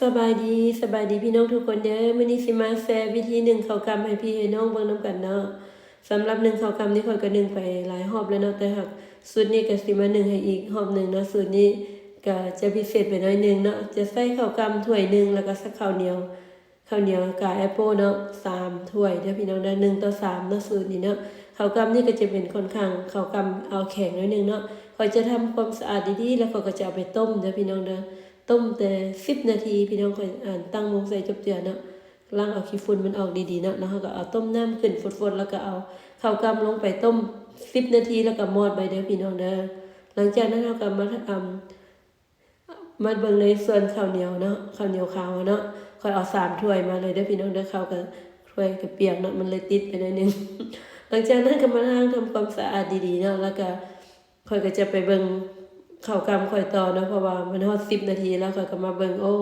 ສະບາຍດີ ສະບາຍດີພີ່ນ້ອງທຸກຄົນເດີ. ມື້ນີ້ຊິມາແຊວິທີໜຶ້ງເຂົ້າກ່ຳໃຫ້ພີ່ໃຫ້ນ້ອງເບິ່ງນຳກັນເນາະ. ສຳລັບໜຶ້ງເຂົ້າກ່ຳນີ້ ຂ້ອຍກໍໜຶ້ງໄປຫຼາຍຮອບແລ້ວເນາະ, ແຕ່ຫາກຊຸດນີ້ກໍຊິມາໜຶ້ງໃຫ້ອີກຮອບໜຶ່ງເນາະ. ສູດນີ້ກໍຈະພິເສດໄປໜ້ອຍໜຶ່ງເນາະ, ຈະໃຊ້ເຂົ້າກ່ຳຖ້ວຍໜຶ່ງ ແລ້ວກໍໃສ່ເຂົ້າໜຽວ ເຂົ້າໜຽວກາແອບໂປເນາະ ສາມຖ້ວຍເດີພີ່ນ້ອງເດີ, ໜຶ່ງຕໍ່ສາມເນາະ ສູດນີ້ເນາະ. ເຂົ້າກ່ຳນີ້ກໍຈະເປັນຂ້ອນຂ້າງເຂົ້າກ່ຳເອົາແຂງໜ້ອຍໜຶ່ງເນາະ. ຂ້ອຍຈະທຳຄວາມສະອາດດີໆ ແລ້ວຂ້ອຍກໍຈະເອົາໄປຕົ້ມເດີພີ່ນ້ອງເດີ. ຕົ້ມແຕ່ສິບນາທີພີ່ນ້ອງ, ຂ້ອຍ ອັນ ຕັ້ງໂມງໃສ່ຈົບເທື່ອເນາະ, ລ້າງເອົາຂີ້ຝຸ່ນມັນອອກດີໆເນາະ. ແລ້ວເຮົາກໍເອົາຕົ້ມນ້ຳຂຶ້ນຟົດໆ ແລ້ວກໍເອົາເຂົ້າກ່ຳລົງໄປຕົ້ມສິບນາທີ ແລ້ວກໍມອດໄວ້ເດີພີ່ນ້ອງເດີ. ຫຼັງຈາກນັ້ນເຮົາກໍມາ ອຳ ມາເບິ່ງໃນສ່ວນເຂົ້າໜຽວເນາະ, ເຂົ້າໜຽວຂາວເນາະ, ຂ້ອຍເອົາສາມຖ້ວຍມາເລີຍເດີພີ່ນ້ອງເດີ. ເຂົ້າກັບຖ້ວຍກໍປຽກເນາະ, ມັນເລີຍຕິດໄປໜ້ອຍໜຶ່ງ. ຫຼັງຈາກນັ້ນກໍມາລ້າງທຳຄວາມສະອາດດີໆເນາະ, ແລ້ວກໍຂ້ອຍກໍຈະໄປເບິ່ງເຂົ້າກ່ຳຂ້ອຍຕໍ່ເນາະ, ເພາະວ່າມັນຮອດສິບນາທີແລ້ວ. ຂ້ອຍກໍມາເບິ່ງ ໂອ້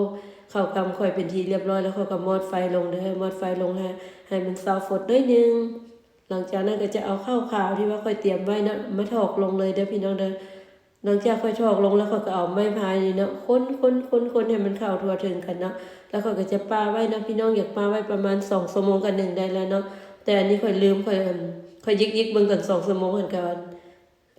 ເຂົ້າກ່ຳຂ້ອຍເປັນທີ່ລຽບຮ້ອຍແລ້ວ, ຂ້ອຍກໍມອດໄຟລົງເດີ, ມອດໄຟລົງໃຫ້ ໃຫ້ມັນເຊົາຟົດໜ້ອຍໜຶ່ງ. ຫຼັງຈາກນັ້ນກໍຈະເອົາເຂົ້າຂາວທີ່ວ່າຂ້ອຍຕຽມໄວ້ເນາະ ມາຖອກລົງເລີຍເດີພີ່ນ້ອງເດີ. ຫຼັງຈາກຂ້ອຍຖອກລົງແລ້ວ ຂ້ອຍກໍເອົາໄມ້ພາຍນີ້ເນາະ ຄົນໆໆໆ ໃຫ້ມັນເຂົ້າທົ່ວເຖິງກັນເນາະ. ແລ້ວຂ້ອຍກໍຈະປະໄວ້ເນາະພີ່ນ້ອງ, ຢາກປະໄວ້ປະມານສອງຊົ່ວໂມງກໍໜຶ້ງໄດ້ແລ້ວເນາະ. ແຕ່ອັນນີ້ຂ້ອຍລືມ, ຂ້ອຍ ອັນ ຂ້ອຍຢິກໆເບິ່ງຕອນສອງຊົ່ວໂມງຫັ້ນ ກໍ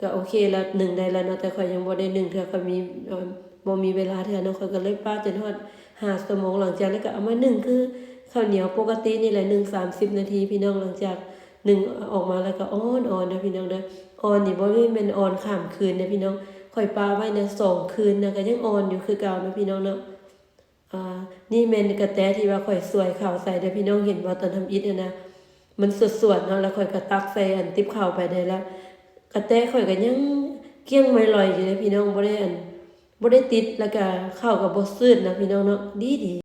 ກໍໂອເຄແລ້ວ, ໜຶ້ງໄດ້ແລ້ວເນາະ. ແຕ່ຂ້ອຍຍັງບໍ່ໄດ້ໜຶ້ງເທື່ອ, ຂ້ອຍມີ ເອີ ບໍ່ມີເວລາເທື່ອເນາະ, ຂ້ອຍກໍເລີຍປະຈົນຮອດຫ້າຊົ່ວໂມງ. ຫຼັງຈາກນັ້ນກໍເອົາມາໜຶ້ງຄືເຂົ້າໜຽວປົກກະຕິນີ້ແຫຼະ, ໜຶ້ງສາມສິບນາທີພີ່ນ້ອງ. ຫຼັງຈາກໜຶ້ງອອກມາແລ້ວກໍອ່ອນໆເດີພີ່ນ້ອງເດີ. ອ່ອນນີ້ບໍ່ແມ່ນອ່ອນຂ້າມຄືນເດ້ພີ່ນ້ອງ, ຂ້ອຍປະໄວ້ນະ ສອງຄືນນະ ກໍຍັງອ່ອນຢູ່ຄືເກົ່າເນາະພີ່ນ້ອງເນາະ. ອ່າ ນີ້ແມ່ນກະແຕທີ່ວ່າຂ້ອຍສວຍເຂົ້າໃສ່ເດີພີ່ນ້ອງ, ເຫັນບໍ່ ຕອນທຳອິດຫັ້ນນະ ມັນສວດໆເນາະ, ແລ້ວຂ້ອຍກໍຕັກໃສ່ ອັນ ຕິບເຂົ້າໄປໄດ້ແລ້ວ. ກະແຕຂ້ອຍກໍຍັງກ້ຽງໄມ້ລອຍຢູ່ເດ້ພີ່ນ້ອງ, ບໍ່ໄດ້ ອັນ ບໍ່ໄດ້ຕິດ, ແລ້ວກໍເຂົ້າກໍບໍ່ຊືດນະພີ່ນ້ອງເນາະ, ດີໆ.